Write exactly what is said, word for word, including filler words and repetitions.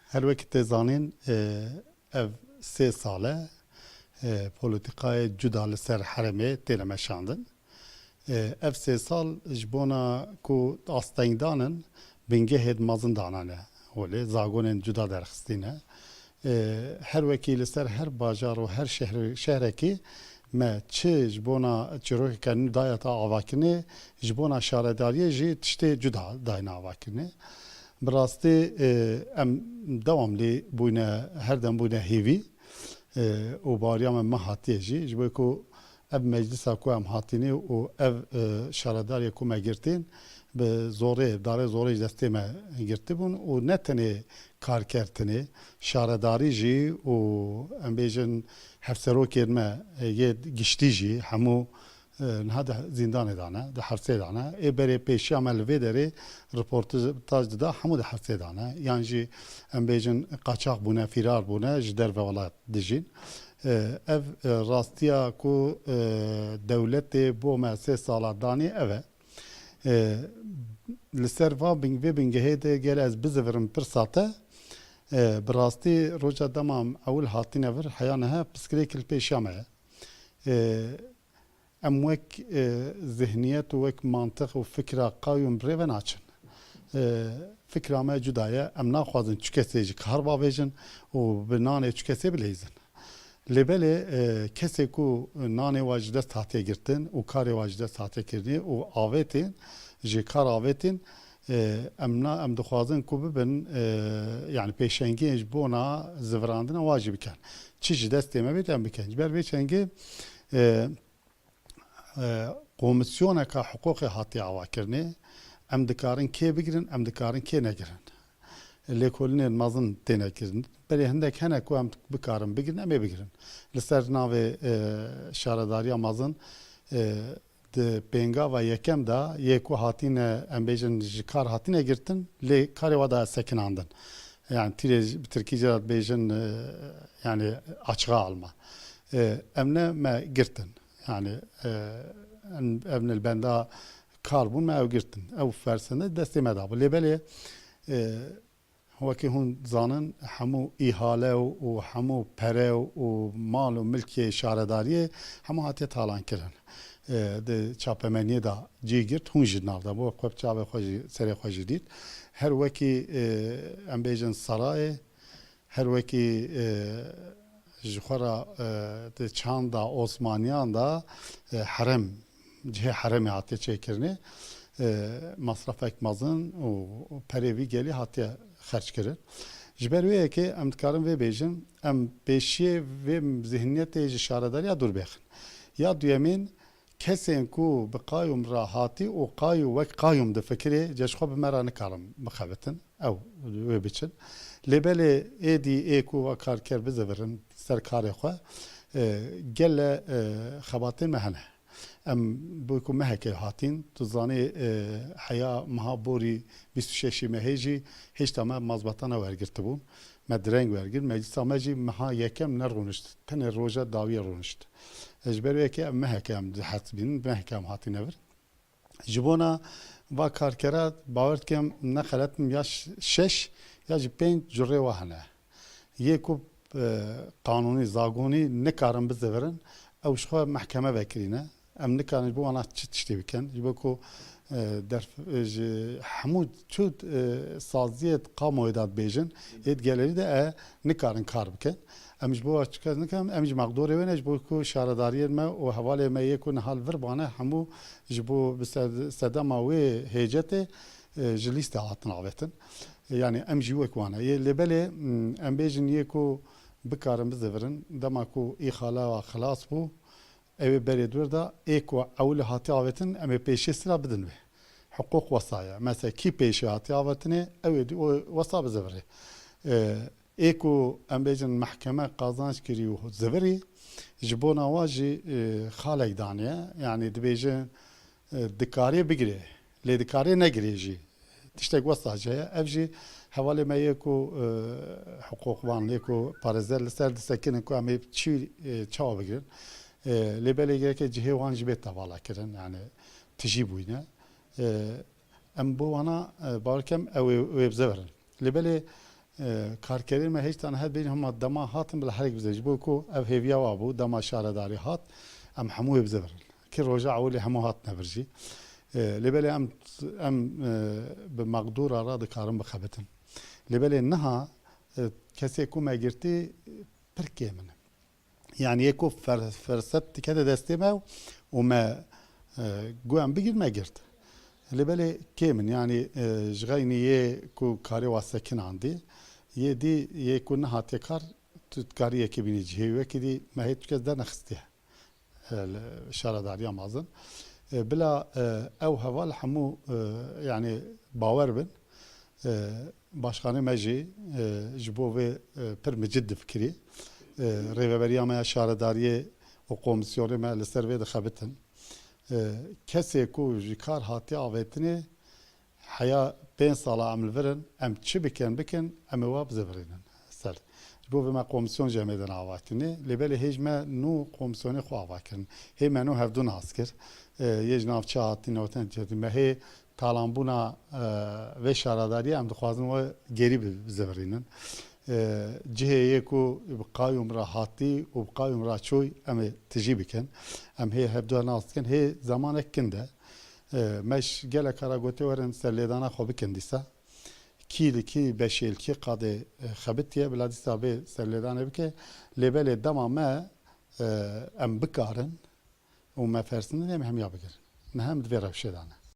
Her wekî tê zanîn, e, ev sê sal e, e, polîtîkayê cuda li ser herêmê têne meşandin. E, ev sê sal ji bona ku astengdanin bingehê di mezin danane holê, zagonên cuda derxistîne. E, her wekî li ser her bajar û her şehr-, şehrekî me çi ji bona çîrokeke nû dayata avakirinê, ji bona şaredariyê jî tiştê cuda dayne avakirinê. Bi rastî, e, em dewamlî bûyne, her dem bûyne hêvî, e, û baweriya me me hatiye jî. Ji bo ku ev meclisa ku em hatînê û ev, e, şaredariyê ku me girtîn, bi zorê, darê zorê ji destê me girtibûn û ne tenê karker tenê, şaredarî jî û em bêjin hevserokên me, e, yê giştî jî hemû, e, niha di zîndanê de ne, di hefsê de ne. Ê berê pêşiya me li vê derê reportaj dida, hemû di hefsê de ne. Yan jî em bêjin qaçax bûne, fîrar bûne, ji derve welat dijîn. E, ev, e, rastiya ku, e, dewletê bo me sê sala danî ev e. E, li ser va bing-, vê bingehê de gel ez bizivirim pirsa te. E, bi rastî roja dema em ewil hatine vir, heya niha pirsgirêk li pêşiya me ye. E, em wek, e, zihniyet û wek mantiq û fikra qayûm bi rê ve naçin. E, fikra me cuda ye. Em naxwazin çi kesê ji kar bavêjin û bi nanê çi kesê bileyzin. Lê belê, e, kesê ku nanê wa ji dest hatiye girtin û karê wa ji dest hatiye kirinê û avêtên ji kar avêtên, e, em na, em dixwazin ku bibin, e, yani pêşengiyên ji bona zivirandina wa jî bikin. Çi ji destê me bêt em bikin. Ji ber vê çengê, e, e, komîsyoneka hiqûqê hatiye avakirinê. Em dikarin kê bigirin, em dikarin kê negirin. Lêkolînên mezin têne kirin. Belê hindek hene ku em bikarin bigirin, em ê bigirin. Li ser navê, e, şaredariya mezin, e, di pêngava yekem de yê ku hatine, em bêjin ji kar hatine girtin, lê karê wa da sekinandin. Yani tîrê bi tirkî jî dibêjin, e, yani açığa alma. E, em ne me girtin. Yani, e, em, em li benda kar bûn me ew girtin. Ew fersende destê me da bû. Lê belê, e, wekî hûn zanin, hemû îhale û, û hemû pere û mal û milkê şaredariyê hemû hatiye talan kirin. E, di çapemeniyê de cî girt, hûn jî nav de bû, xwe bi çavê xwe jî, serê xwe jî dît. Her wekî, e, em bêjin sarayê, her wekî, e, ji xwe re, e, di çanda Osmaniyan de, e, herem, cihê heremê hatiye çêkirinê, e, masrafek mezin û perê vî gelî hatiye xerc kirin. Ji ber wê yekê em dikarin vê bêjin, em pêşiyê vê zihniyetê ji şaredariya dûr bêxin. Ya duyemîn, kesên ku bi qayûm re hatî û qayû wek qayûm difikirê, ji xwe bi me re nikarin bixebitin, ew wê biçin. Lê belê êdî ê ku va karker bizivirin ser karê xwe, e, gele, e, xebatên me hene. Em bo ku mehekê hatîn, tu zanî, e, heya meha borî bîst û şeşî mehê jî hêşta me mazbatana wergirtibûn. Me direng wergirt, meclisa me jî meha yekem nerûnişt, tenê roja dawiyê rûnişt. E, ji ber wê yekê em meheke em dihesibînin, meheke em hatîne vir. Ji bona va karkera, bawer dikim, ne xelet im, ya ş-, şeş ya jî pênc curê wa hene. Yê ku, e, qanûnî, zagonî nikarin bizivirin, ew ji xwe mehkeme vekirîne. Em nikarin ji bo wana çi tiştê bikin. Ji bo ku, e, derf-, e, ji hemû çi, e, saziyê kamuoyê de dibêjin, ê di gelerî de e nikarin kar bikin. Em ji bo çi kes nikin, em ji mexdorê wê ne, ji bo ku şaredariyên me û hevalê me yê ku niha li vir bane, hemû ji bo bi sed-, sedema wê hêcetê, e, ji lîste hatin avêtin. Yani em jî wek wan e. Yê lê belê, m, em bêjin yê ku bikarin bizivirin, dema ku îxala xilas bû, ew ê berê dûr da, ê ku ewil hatiye avêtin, em ê pêşiyê sira bidin wê. Hiqûq wesa ye. Mesela kî pêşiyê hatiye avêtinê, ew ê dî-, o wesa bizivire. E, ê ku em bêjin mehkeme qazanç kirî û zivirî, ji bona wa jî, e, xalek daniye. Yani dibêjin, e, dikarê bigirê. Lê dikarê negirê jî. Tiştek wesa jî heye. Ev jî hevalê me yê ku, e, hiqûqvan, yê ku parêzer li ser disekinin ku em ê çi, e, çawa bigirin. E, lê belê gereke cihê wan jî bê tevala kirin, yani tijî bûyne. E, em bo wana, e, bawer kem ew ê, wê bizivirin. Lê belê, E, karkerên me hêştan hevbêjin hema dema hatin bila herek bize. Ji bo ku ev hêviya wa bû, dema şaredarî hat, em hemû wê bizivirin. Ki roja ewilê hemû hatine vir jî. E, lê belê em, em, e, bi meqdûra re dikarin bixebitin. Lê belê niha, e, kesê ku me girtî, pir kêm in. Yani yê ku fer-, ferset dikete destê me û me, e, got em bigir me girt. Lê belê kêm in, yani, e, ji xeynî yê ku karê wa sekinandî, yê dî yê ku nehatiye kar, tu dikarî yekê bînî cihê wekî dî me hê tu kes dernexistiye. E, li şaredariya mazin. E, bila, e, ew heval hemû, e, yani bawer bin. E, başkanê me jî, e, ji bo vê, e, pir micid difikirî. E, rêveberiya me ya şaredariyê û komîsyonê me li ser vê dixebitin. E, kesê ku ji kar hatiye avêtinê, heya pênc sala em li vir in, em çi bikin bikin, em ê wa bizivirînin ser. Ji bo vê me komîsyon jî em ê din ava kirinê. Lê belê hê ji me nû komîsyonê xwe ava kirin. Hê me nû hevdu nas kir. E, yê ji navçe hatî, newten hatî. Me hê talanbûna, e, vê şaredariyê em dixwazin we gêrî bi-, bizivirînin. E, cihê yê ku bi qayûm re hatî û bi qayûm re çûy, em ê tijî bikin. Em hê hevdu nas dikin. Hê zemanek kin de, e, me ji gelek cara gotiye werin serlêdana xwe bikin dîsa. Kî li kî beşê, li kî qadê, e, xebitiye, bila dîsa bê serlêdanê bike. Lê belê dema me, e, em bikarin û me fersindin, em hemiya bigirin. Me hem di vê rewşê de ne.